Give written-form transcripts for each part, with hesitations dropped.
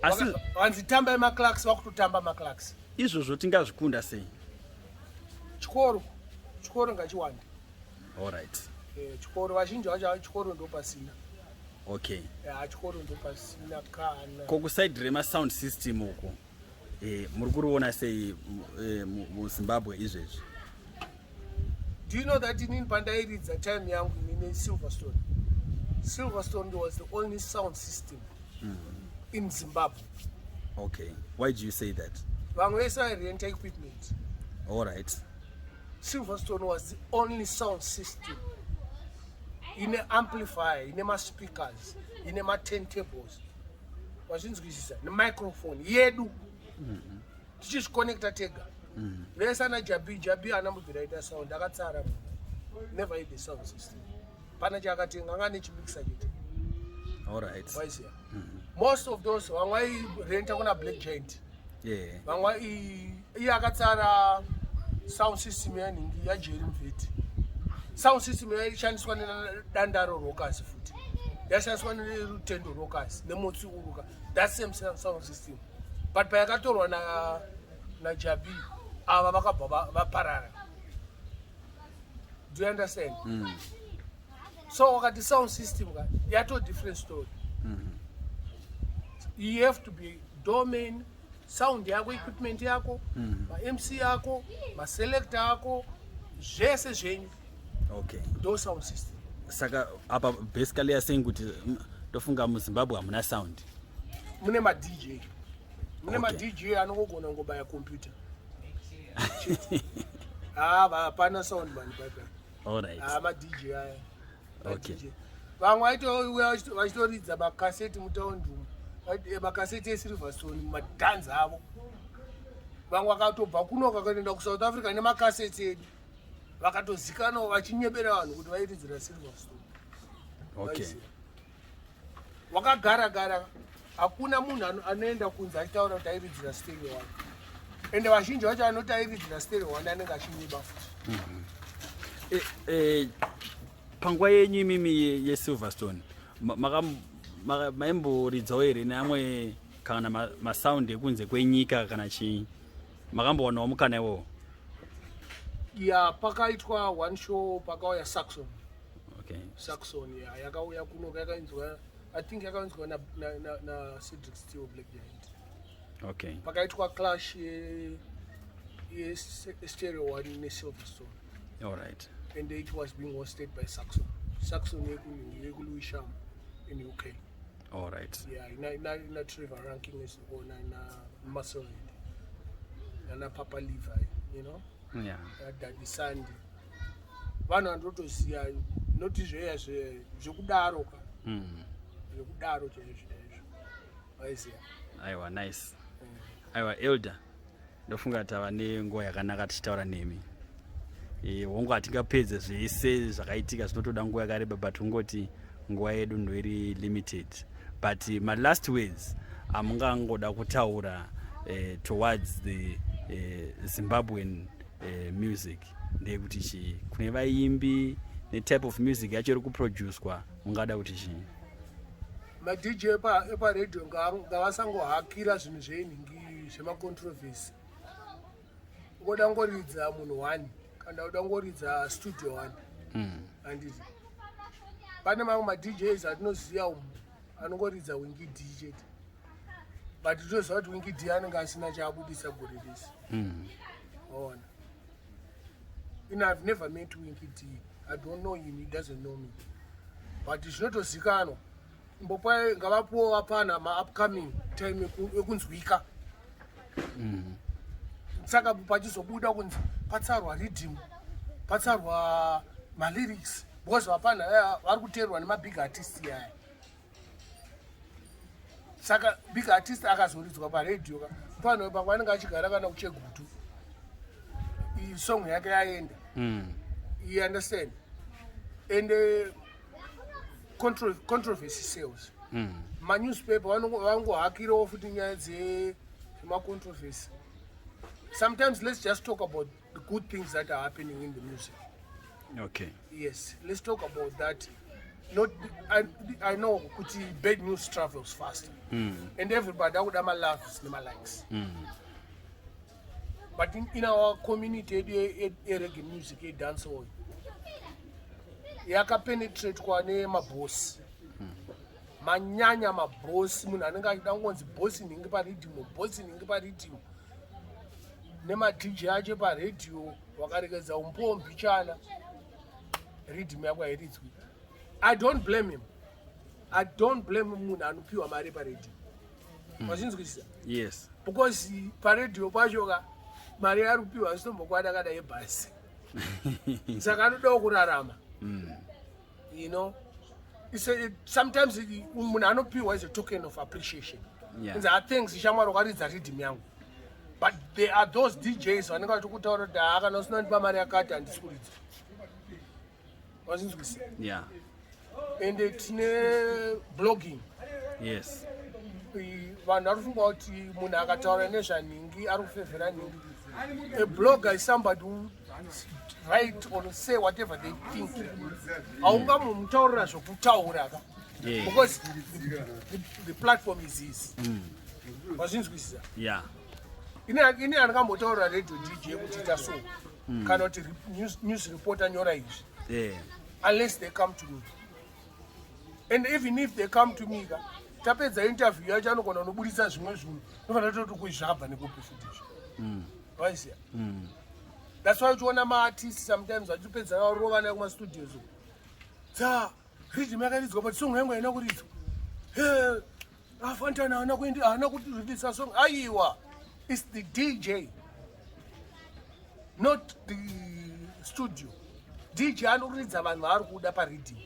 Asi Vanzi tambai maclarks, vakutotamba maclarks. Izvozvo tingazvikunda sei? Chikoro, chikoro ngachiwande. Allright. Chikoro, vazhinji vacho chikoro ndo pasina. Okay. Ya, chikoro ndo pasina kana. Ko kusaidi remasound system uko, muri kuriona sei muZimbabwe izvezvi? Do you know that inini pandairidza time yangu inini Silverstone, Silverstone was the only sound system in Zimbabwe. Okay, why do you say that? Vamwe vese vairenta equipment. All right. Silverstone was the only sound system ine amplifier, ine maspeakers, ine maturntables, wazvinzwisisa, nemicrophone yedu, tichizviconnecta tega. Vese ana Jabi, Jabi ana mubvira aita sound, akatsara munhu, never had a sound system. Pana chaakatenga, anga nechimixer chete. All right. Waiziya, most of those vamwe vairenta kuna Black Giant. Vamwe iye akatsara sound system yanhingi yaJerry Mveti. Sound system yaishandiswa neDandaro Rockers, futi yaishandiswa neRutendo Rockers neMotsi Uruka, that same sound system. But payakatorwa naJabi ava, vakabva vaparara. Do you understand? So wakati sound system ka yato different story. You have to be domain sound yako, equipment yako, maMC yako, maselector ako, zvese zvenyu. Ndo sound system. Saka apa basically you're saying kuti ndofunga muZimbabwe hamuna sound. Mune maDJ, mune maDJ anongogona kungobaya computer. Ha, hapana sound man bye. All right. Ha, maDJ aya. Ma-DJ. Vamwe vaitouya vachitoridza makaseti mutaundi umu, makaseti eSilverstone mumadhanzi avo. Vamwe vakatobva kuno vakatoenda kuSouth Africa nemakaseti edu, vakatozikanwa vachinyebera vanhu kuti vairidzira Silverstone. Vaiziva. Wakagara gara, hakuna munhu anoenda kunze achitaura kuti airidzira Stereo One. Ende vazhinji vacho vanoti airidzira Stereo One anenge achinyeba futi. Panguva yenyu imimi yeSilverstone, maimboridzawo here neamwe kana masound ekunze kwenyika kana chii? Makambowanawo mukana iwowo? Ya, pakaitwa one show, pakauya Saxon. Saxon, ya, yakauya kuno, yakainzwa, I think yakainzwa na Cedric Steel, Black Giant. Pakaitwa clash yeStereo One neSilverstone. All right. And it was being hosted by Saxon, Saxon yekuLewisham in UK. All right. Yeah, ina Trevor Ranking as the owner, ina Musclehead nana Papa Levi. Daddy Sandy, vanhu vandotoziva, noti zveya zvekudaro ka. Zvekudaro chaizvo chaizvo, waiziva. Aiwa, nice. Aiwa, elder, ndofunga tava nenguva yakanaka tichitaura nemi. Hongu, hatingapedze zvese zvakaitika, zvinotoda nguva yakareba, but ungoti nguva yedu ndoiri limited. But malast words amungangoda kutaura towards the Zimbabwean music ndeyekuti chii kune vaimbi netype of music yacho iri kuproducwa? Mungada kuti chii? MaDJ eparedhiyo ngavasangohakira zvinhu zvenhingi zvemacontroversy. Ngoda ngoridza munhu one, kana uda ngoridza Studio One. Handiti pane mamwe maDJs atinoziva umu anongoridza Winky D chete, but toziva kuti Winky D anenge asina chaabudisa gore rese. Ona, in I've never met Winky D, I don't know him, he doesn't know me, but zvinotozikanwa. Mbopa ngavapuwo vapana maupcoming time yekunzwika. Saka pachizobuda kunzi patsarwa riddim, patsarwa malyrics, because vapana aya vari kuteerwa nemabig artist yaya. Saka big artist akazoridzwa paredhiyo ka, pano pamwe anenge achigara kana kuChegutu, iyi song yake yaenda. You understand? And controversy sales. Manewspaper vangohakirawo futi nyaya dzemacontroversy. Sometimes let's just talk about the good things that are happening in the music. Yes, let's talk about that. Not I know kuti bad news travels fast and everybody akuda maloves nemalikes, but in our community yedu yereggae music, yedancehall, yakapenetratwa nemabhosi manyanya. Mabhosi, munhu anenge achida kungonzi bhosi nhingi pariddim, bhosi nhingi pariddim, nemaDJ acho paredhiyo. Wakarekedza umbowo mbichana, riddim yako hairidzwi. I don't blame him, I don't blame munhu anopiwa mari paredhiyo. Wazvinzwisisa? Yes. Because paredhiyo pacho ka, mari yaari kupiwa hazvitombokwana kana yebhasi, saka anodawo kurarama. Sometimes munhu anopiwa is a token of appreciation. Inzi, "Ah, thanks shamwari, wakaridza riddim yangu." But there are those DJs vanenge vachikutaura kuti, "Haa, kana usina ndipa mari yakati, handisi kuridza." Wazvinzwisisa? Yeah. Ende tine blogging. Vanhu vari kufunga kuti munhu akataura nezvanhingi ari kufevhera nhingi. A blogger is somebody who write or say whatever they think. Haungamumutaurira zvokutaura ka, because the platform is his. Wazvinzwisisa? Yeah. Ini handikambotaurira radio DJ kuti ita so, kana kuti news reporter, nyora izvi, unless they come to me. And even if they come to me ka, tapedza interview yacho, anogona kunobudisa zvimwe zvinhu, nofanira toti kuizvabva nekupi futi izvi. Waiziya? That's why uchiona maartist sometimes vachipedza varova nayo kumastudios uko, tsa riddim yakaridzwa, but song yangu haina kuridzwa. Afantana haana kuendi, haana kuririsa song. Aiwa, it's the DJ, not the studio. DJ anokuridza vanhu vaari kuda pariddim.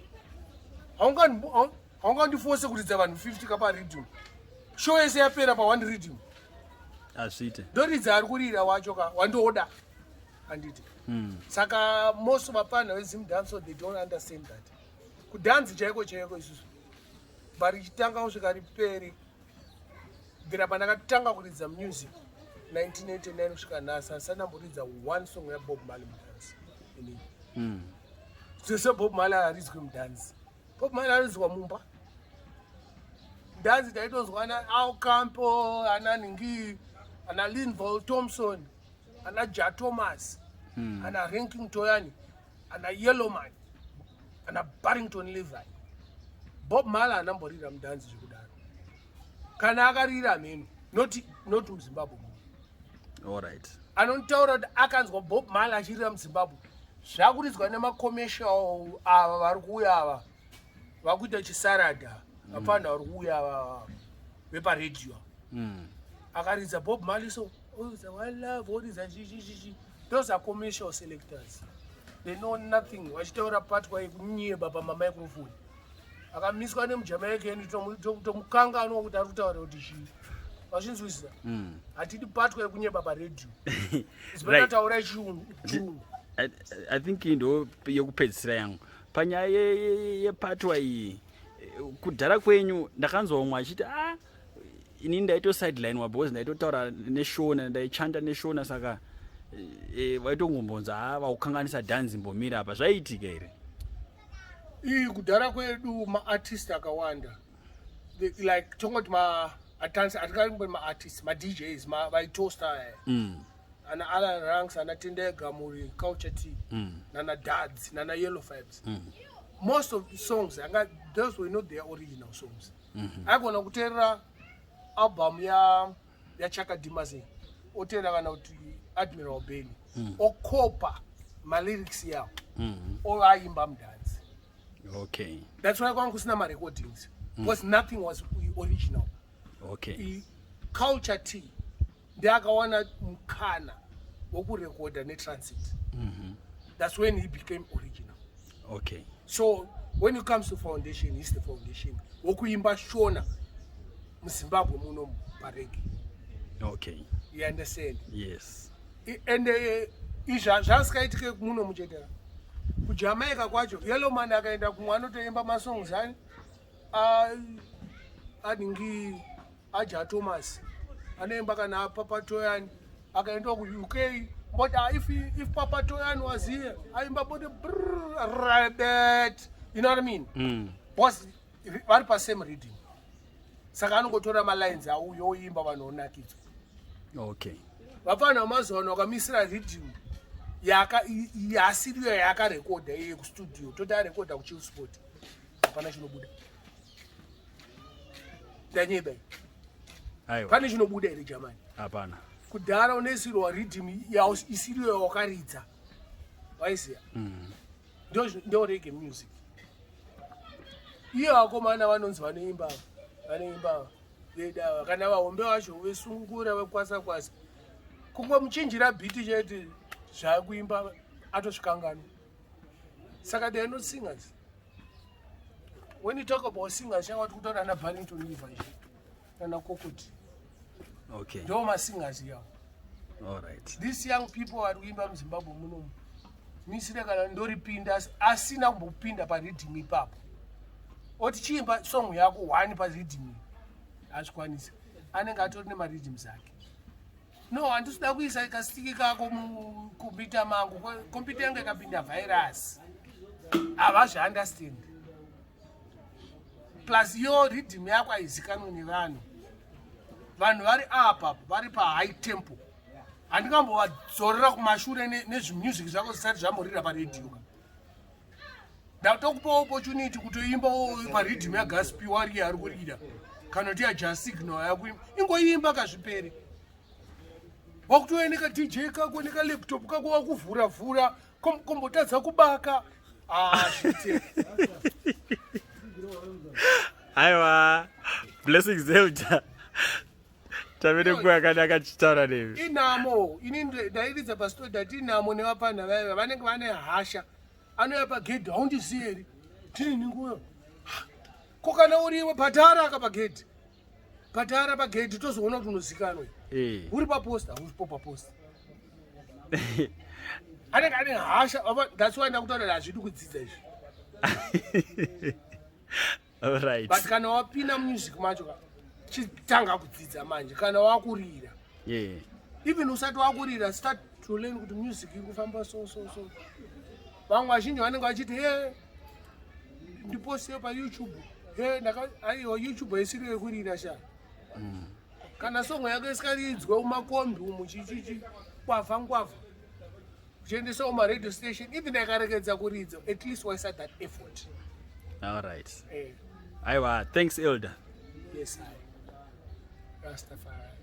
Haungandifose kuridza vanhu 50 ka pariddim, show yese yapera pa1 riddim. Hazviite. Ndoridza ari kurira wacho ka, wandoda, handiti? Saka most vapfana veZimdancehall, they don't understand that kudhanzi chaiko chaiko isusu bva richitanga kusvika riperi, bvira pandakatanga kuridza music 1989 kusvika nhasi, asati ndamboridza one song yaBob Marley mudhanzi inini. Zvese Bob Marley haridzwi mudhanzi. Bob Marley aridzwa mumba. Dhanzi taitonzwa ana Alcampo, ana Ningi, ana Linval Thompson, ana Jah Thomas, ana Ranking Toyani, ana Yellowman, ana Barrington Levi. Bob Marley anamborira mudhanzi zvekudaro. Kana akarira mheno, not muZimbabwe muno. All right. Anotaura kuti akanzwa Bob Marley achirira muZimbabwe, zvakuridzwa nemacommercial ava vari kuuya ava, vakuita chisaradha, vapfanha vari kuuya ava veparedhiyo. Akaridza Bob Marley, so oridza "One Love", oridza chichichichi. Those are commercial selectors, they know nothing. Vachitaura patwa yekunyeba pamamicrophone, akamiswa nemuJamaican, tomukanganwa kuti ari kutaura kuti chii. Vachinzwisisa? Hatidi patwa yekunyeba paredhiyo. Zipatataura chirungu. I think ndo yekupedzisira yangu panyaya yepatwa iyi. Kudhara kwenyu ndakanzwa umwe achiti, "A, inini ndaitosideline because ndaitotaura neShona, ndaichanta neShona, saka vaitongombonza, ha, vakukanganisa dhanzi, mbomira apa." Zvaiitika here? Iyi kudhara kwedu maartist akawanda, like tongoti atikaimboti maartist, maDJs vaitosta aya, ana Alan Ranks, ana Tendai Gamuri, Culture T, nana Dads, nana Yellow Vibes, most of the songs anga, those were not their original songs. Aigona kuteerera album yaChaka Demoiselle, oteera kana kuti Admiral Bailey, okopa malyrics yawo, oaimba mudhanzi. That's why kwanga kusina marecordings, because nothing was original. Culture T ndeakawana mukana wokurekodha neTransit. That's when he became original. So when it comes to foundation, he's the foundation wokuimba Shona muZimbabwe muno pareggae. You understand? Yes. And izvi zvasikaitike muno muchetera. KuJamaica kwacho, Yellowman akaenda kumwe, anotoimba masongs ani aningi, aJah Thomas, anoimba kana Papa Toyan. Akaendwa kuUK, but if Papa Toyan was here, aimba bote rabbit. You know what I mean? Because vari pasame riddim, saka anongotora malines auyo oimba, vanhu vonakidzwa. Vapfana vamazuva ano vakamisira riddim yasiriyo yaakarekodha iye kustudio, toti arekodha kuChillspot, hapana chinobuda. Ndanyeba? Aiwa. Pane chinobuda here, jamani? Hapana. Kudhara unoisirwa riddim isiriyo yawakaridza, waiziya? Ndo reggae music iyo. Vakomana vanonzi vanoimba ava, vanoimba veda kana vahombe vacho vesungura, vekwasa kwasa, kungomuchinjira beat chete, zvakuimba atosvikanganwa. Saka they are not singers. When you talk about singers, changa kuti kutaura na Barrington Levy kana Kokoti. Ndo masingers yawo. All right. These young people vari kuimba muZimbabwe munomu, misire kana ndoripinda asina kumbopinda pariddim ipapo, oti chiimba song yako one pariddim, hazvikwanisi. Anenge atori nemariddims ake. No, handisida kuisa kastick kako mukombiyuta mangu. Kombiyuta yangu ikapinda virus, havazviunderstand. Plus iyo riddim yako haizikanwi nevanhu. Vanhu vari apa vari pahigh tempo, handingambovadzorera kumashure nezvimusic zvako zvisati zvamborira paredhiyo. Ndatokupa opportunity kutoimba pariddim yaGaspi wari ari kurira, kana kuti yaJah Signal yakuimba, ingoimba kazvipere. Wakutoenda kaDJ kako nekalaptop kako, wakuvhura vhura, kombotadza kubaka. Ah, zvite. Aiwa, blessings, elder. Tave nenguva yakanaka tichitaura nemi. Inamo ini ndairidza pastori, ndati inamo nevapana vaiva vanenge vane hasha. Anouya pagedhi, haundiziyeri tini ninguyo ko kana uriwe bhadhara aka pagedhi, bhadhara pagedhi, tozoona kuti unozikanwe. Uri paposta, uripo paposta, anenge ane hasha. That's why ndakutaura, hazvidi kudzidza izvi. All right. But kana wapinda music macho ka, chitanga kudzidza manje kana wakurira. Even usati wakurira, start to learn kuti music iri kufamba so so so. Vamwe vazhinji vanenge vachiti, "He, ndiposteyo paYouTube." He, aiwa, YouTube haisiri yekurira sha. Kana song yako isikaridzwe mumakombi umu, chichichi kwavha ngwavha uchiendesawo maradio station, even akarekedza kuridza, at least waisa that effort. All right. Eh. Aiwa, thanks, elder. Yes, I Rastafari.